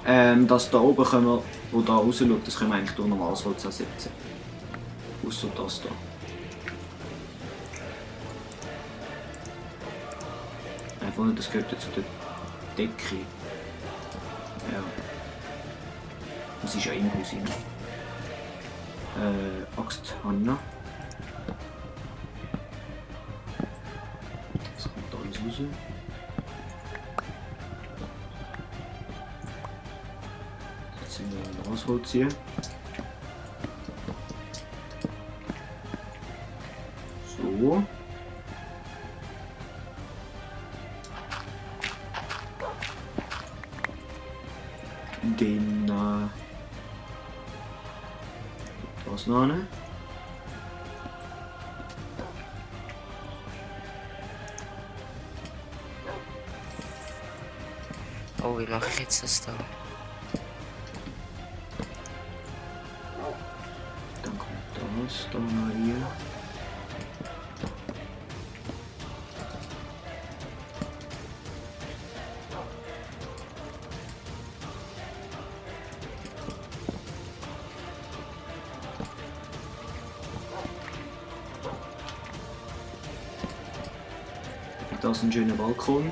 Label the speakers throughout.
Speaker 1: Das da oben können wir, wo da raus schaut, das können wir eigentlich durch normales Holz ersetzen. Außer das da. Einfach nicht, das gehört ja zu der Decke. Ja. Das ist ja im Haus rein. Axt habe ich noch. Das kommt da alles raus. Jetzt sind wir in das Holz hier. So. Den das noch ne?
Speaker 2: Oh, wie mache ich jetzt das da?
Speaker 1: Dann kommt das da noch hier. Das ist ein schöner Balkon.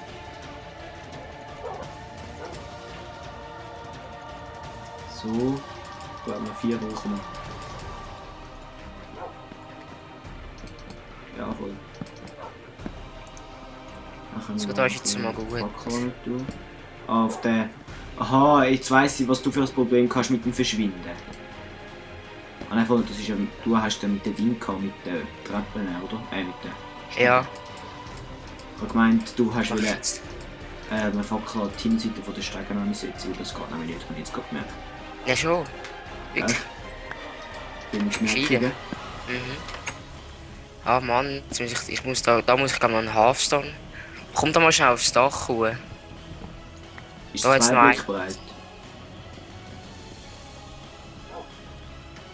Speaker 1: So, ich glaube noch 4 brauchen wir. Ja, voll.
Speaker 2: So, da ist jetzt mal gut.
Speaker 1: Auf der. Aha, jetzt weiss ich, was du für ein Problem hast mit dem Verschwinden. Einfach, das ist ja, du hast den mit dem Ding gehabt, mit den Treppen, oder? Mit den.
Speaker 2: Ja.
Speaker 1: Ich habe gemeint, du hast wieder eine Fackel an die Hinseite von der Stege ansetzen, weil das geht nämlich nicht, habe ich jetzt gerade gemerkt.
Speaker 2: Ja schon. Wirklich.
Speaker 1: Bin ich merken.
Speaker 2: Mhm. Ah Mann, jetzt muss ich da muss ich glaube noch einen Halfstone. Komm da mal schnell aufs Dach hoch.
Speaker 1: Ist
Speaker 2: Da
Speaker 1: es
Speaker 2: jetzt
Speaker 1: 2
Speaker 2: noch
Speaker 1: Blöcke breit?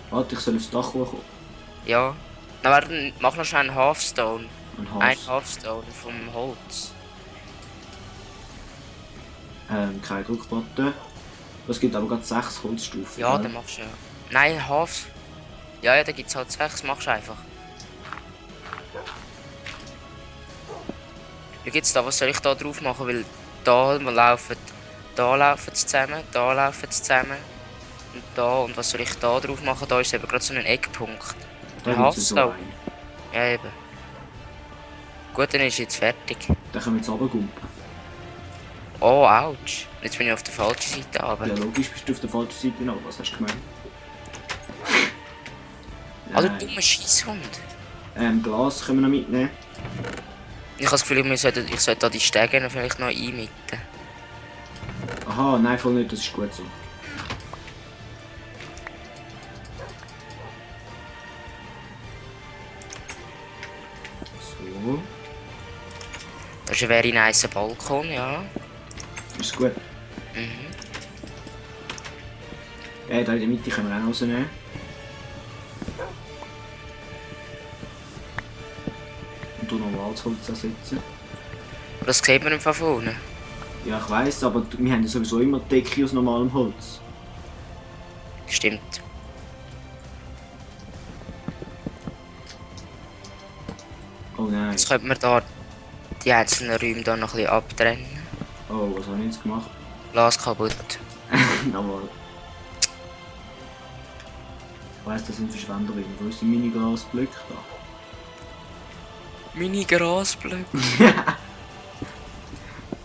Speaker 1: Warte, ich soll aufs Dach hochkommen.
Speaker 2: Ja. Na warte, mach noch schnell einen Halfstone. Ein
Speaker 1: Ein
Speaker 2: Halfstone vom Holz.
Speaker 1: kein Druckplatte. Es gibt aber gerade 6 Holzstufen.
Speaker 2: Ja,
Speaker 1: gell?
Speaker 2: dann machst du ja. Nein, Half. Ja, da gibt's halt 6, machst du einfach. Wie geht's da? Was soll ich da drauf machen? Weil da laufen sie zusammen, da laufen sie zusammen. Und da, und was soll ich da drauf machen? Da ist eben gerade so ein Eckpunkt.
Speaker 1: Da
Speaker 2: Ein
Speaker 1: gibt es so
Speaker 2: Halfstone.
Speaker 1: einen.
Speaker 2: Ja, eben. Gut, dann ist jetzt fertig.
Speaker 1: Da können wir jetzt runtergumpen.
Speaker 2: Oh, ouch. Jetzt bin ich auf der falschen Seite aber.
Speaker 1: Ja, logisch bist du auf der falschen Seite noch. Was hast du gemeint?
Speaker 2: Also dummer Scheisshund.
Speaker 1: Glas können wir noch mitnehmen.
Speaker 2: Ich habe das Gefühl, ich sollte da die Stege vielleicht noch einmitten.
Speaker 1: Aha, nein, voll nicht, das ist gut so. So,
Speaker 2: Das ist ein very nice Balkon, ja.
Speaker 1: ist gut.
Speaker 2: Mhm.
Speaker 1: Ja, da in der Mitte können wir auch noch rausnehmen. Und hier normales Holz ersetzen.
Speaker 2: Das sieht man von vorne.
Speaker 1: Ja, ich weiss, aber wir haben ja sowieso immer die Decke aus normalem Holz.
Speaker 2: Stimmt.
Speaker 1: Oh nein.
Speaker 2: Jetzt könnte man da die einzelnen Räume da noch ein bisschen abtrennen.
Speaker 1: Oh, was habe ich jetzt gemacht?
Speaker 2: Glas kaputt.
Speaker 1: Nochmal. Ich weiss, das sind Verschwenderin. Wo ist die Mini-Glasblöcke da?
Speaker 2: Mini Grasblöcke.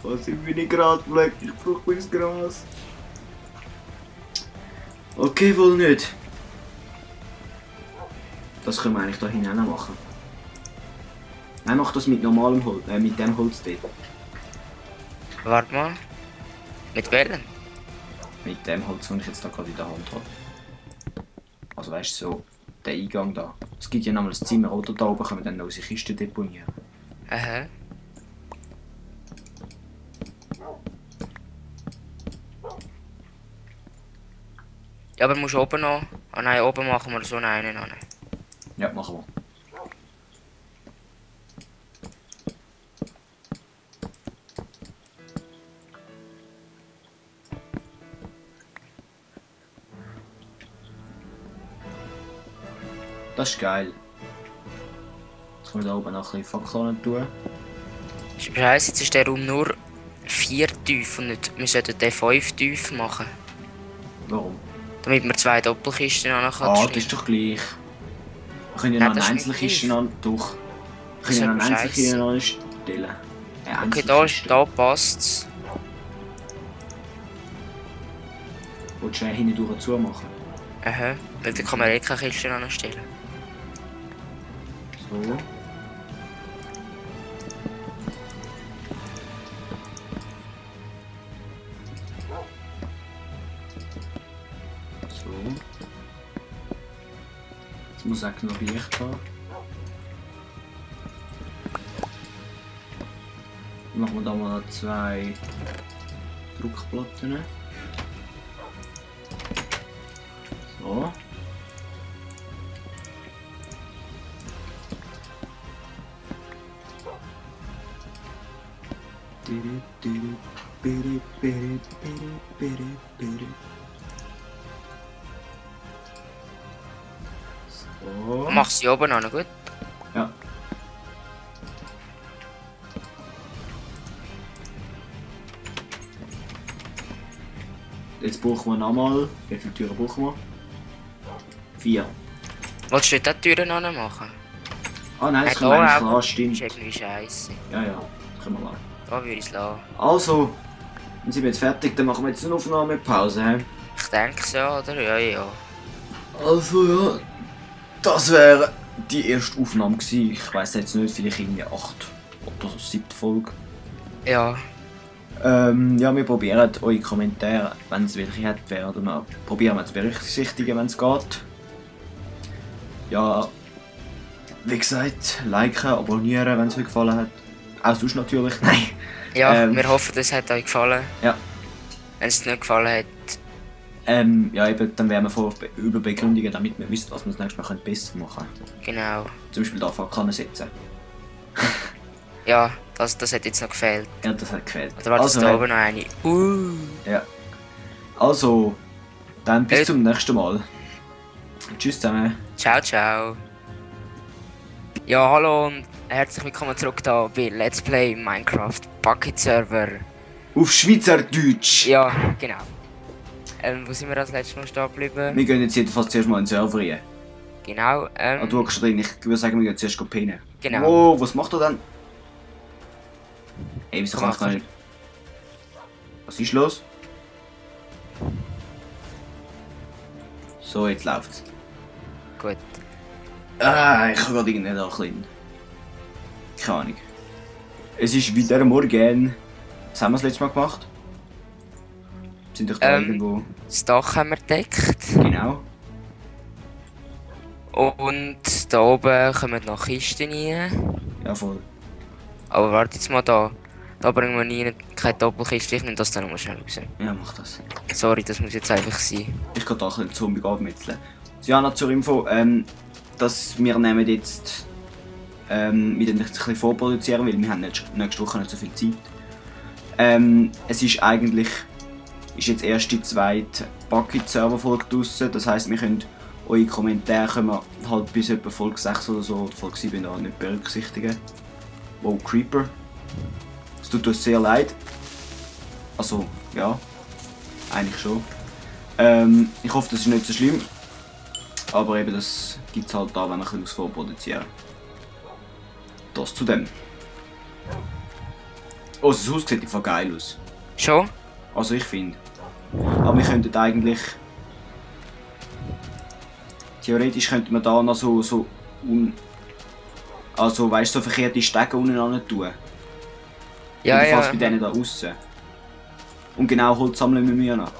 Speaker 1: Wo sind meine Grasblöcke? Ich brauche mein Gras. Okay, wohl nicht. Das können wir eigentlich da hinein machen. Nein, mach das mit normalem Holz, mit dem Holz dort.
Speaker 2: Warte mal. Mit welchem?
Speaker 1: Mit dem Holz, das ich jetzt da gerade in der Hand habe. Also weißt du, so, der Eingang da. Es gibt ja nochmal ein Zimmer, oder da oben können wir dann noch unsere Kiste deponieren.
Speaker 2: Aha. Ja, aber musst oben noch. Ah nein, oben machen wir so einen an.
Speaker 1: Ja, machen wir. Das ist geil. Jetzt können wir da oben noch ein bisschen Fackeln tun.
Speaker 2: Scheiße, jetzt ist der Raum nur 4 tief und nicht, wir sollten den 5 tief machen.
Speaker 1: Warum?
Speaker 2: Damit man 2 Doppelkisten noch
Speaker 1: Ah, das ist doch gleich. Wir können ja noch
Speaker 2: Nein,
Speaker 1: eine
Speaker 2: das ist
Speaker 1: Einzelkiste
Speaker 2: nicht
Speaker 1: noch durch. Wir können ja noch eine Einzelkiste noch stellen.
Speaker 2: Okay, da passt's.
Speaker 1: Willst du hinten durch zumachen?
Speaker 2: Aha, weil dann kann man eh keine Kiste anstellen.
Speaker 1: So. So. Jetzt muss auch noch Licht haben. Dann machen wir da mal 2 Druckplatten. So. So.
Speaker 2: Mach sie oben an, gut?
Speaker 1: Ja. Jetzt brauchen wir nochmal. Wie viele Türen brauchen wir? 4.
Speaker 2: Wolltest du dort die Türen anmachen?
Speaker 1: Ah nein, das
Speaker 2: Da
Speaker 1: können wir eigentlich
Speaker 2: auch.
Speaker 1: lassen,
Speaker 2: Das
Speaker 1: stimmt.
Speaker 2: ist irgendwie scheiße.
Speaker 1: Ja, ja, das können wir lassen.
Speaker 2: Da würde ich es lassen.
Speaker 1: Also, dann sind wir jetzt fertig, dann machen wir jetzt eine Aufnahmepause. He?
Speaker 2: Ich denke so, oder? Ja, ja.
Speaker 1: Also ja, das wäre die erste Aufnahme gewesen. Ich weiss jetzt nicht, vielleicht irgendwie 8 oder so 7. Folge.
Speaker 2: Ja.
Speaker 1: Ja, wir probieren eure Kommentare, wenn es welche hat, werden wir probieren zu berücksichtigen, wenn es geht. Ja, wie gesagt, liken, abonnieren, wenn es euch gefallen hat. Auch sonst natürlich, nein.
Speaker 2: Ja, wir hoffen, es hat euch gefallen.
Speaker 1: Ja.
Speaker 2: Wenn es nicht gefallen hat,
Speaker 1: Ja, eben, dann werden wir vor über Begründungen, damit wir wissen, was wir das nächste Mal besser machen können.
Speaker 2: genau.
Speaker 1: Zum Beispiel da Fackeln setzen.
Speaker 2: Ja, das hat jetzt noch gefehlt.
Speaker 1: Ja, das hat gefehlt.
Speaker 2: Oder war das da oben noch eine?
Speaker 1: Ja. Also, dann bis
Speaker 2: Hey.
Speaker 1: zum nächsten Mal. Tschüss zusammen.
Speaker 2: Ciao, ciao. Ja, hallo und herzlich willkommen zurück da bei Let's Play Minecraft Bucket Server.
Speaker 1: Auf Schweizerdeutsch!
Speaker 2: Ja, genau. Wo sind wir als letztes Mal stehen geblieben?
Speaker 1: Wir gehen jetzt jedenfalls zuerst mal in den Server rein.
Speaker 2: Genau,
Speaker 1: Ah, du hockst drin, ich würde sagen, wir gehen zuerst pennen.
Speaker 2: genau.
Speaker 1: Oh, was macht er denn? Ey, wieso kann ich gar nicht... Was ist los? So, jetzt läuft's.
Speaker 2: Gut.
Speaker 1: Ah, ich habe gerade irgendwie da ein bisschen... Keine Ahnung. Es ist wieder Morgen. Was haben wir das letzte Mal gemacht? Sind doch da irgendwo...
Speaker 2: Das Dach haben wir gedeckt.
Speaker 1: Genau.
Speaker 2: Und da oben kommen noch Kisten rein.
Speaker 1: Ja, voll.
Speaker 2: Aber warte jetzt mal da. Da bringen wir nie keine Doppelkiste. Ich nehme das dann mal schnell raus.
Speaker 1: Ja, mach das.
Speaker 2: Sorry, das muss jetzt einfach sein.
Speaker 1: Ich kann da ein bisschen Zombie abmetzeln. Ja, noch zur Info, dass wir nehmen jetzt... wir dann ein bisschen vorproduzieren, weil wir haben nächste Woche nicht so viel Zeit. Es ist eigentlich... Ist jetzt erst die zweite Bucket-Server-Folge draussen. Das heisst, wir können eure Kommentare können wir halt bis etwa Folge 6 oder so, oder Folge 7 da nicht berücksichtigen. Wow, Creeper. Es tut uns sehr leid. Also, ja. Eigentlich schon. Ich hoffe, das ist nicht so schlimm. Aber eben, das gibt es halt da, wenn wir etwas vorproduzieren. Das zu dem. Oh, das Haus sieht einfach geil aus.
Speaker 2: Schon?
Speaker 1: Also ich finde. Aber wir könnten eigentlich... Theoretisch könnte man da noch also weißt du, so verkehrte Stege unten ran tun.
Speaker 2: Ja,
Speaker 1: Jedenfalls
Speaker 2: ja.
Speaker 1: bei denen da außen. Und genau Holz sammeln wir ja noch.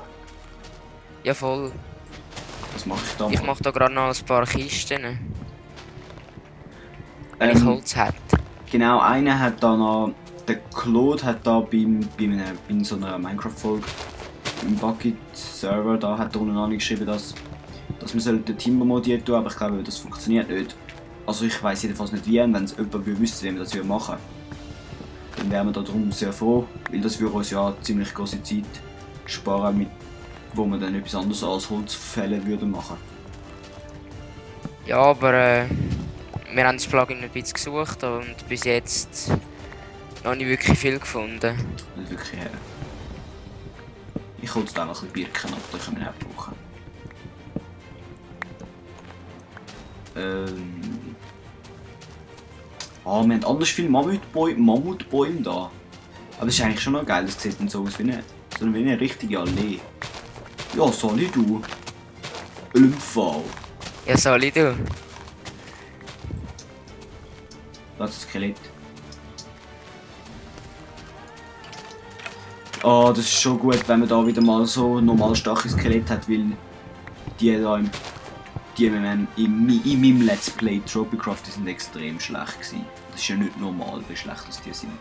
Speaker 2: Ja, voll.
Speaker 1: Das mache ich da
Speaker 2: Ich
Speaker 1: mal.
Speaker 2: mache da gerade noch ein paar Kisten. Wenn ich Holz hätte.
Speaker 1: Genau, einer hat da noch... Der Claude hat da bei so einer Minecraft-Folge im Bucket-Server, da hat er unten geschrieben, dass wir den Timber modieren tun, aber ich glaube, das funktioniert nicht. Also ich weiß jedenfalls nicht wie, wenn es jemand wüsste, wie wir das machen. Dann wären wir darum sehr froh, weil das würde uns ja ziemlich große Zeit sparen, wo wir dann etwas anderes als Holzfällen würden machen.
Speaker 2: Ja, aber wir haben das Plugin ein bisschen gesucht und bis jetzt noch nicht wirklich viel gefunden.
Speaker 1: Nicht wirklich her. Ich hole jetzt auch noch ein bisschen Birken ab, da können wir auch brauchen. Ah, wir haben anders viele Mammutbäume da. Aber das ist eigentlich schon noch geil, das sieht dann so aus wie eine richtige Allee. Ja, sorry du. Fall.
Speaker 2: Ja, soll ich du?
Speaker 1: Das ist das Skelett. Ah, das ist schon gut, wenn man da wieder mal so normal starke Skelett hat, weil die da in meinem Let's Play Tropicraft, die sind extrem schlecht gewesen. Das ist ja nicht normal, wie schlecht das die sind.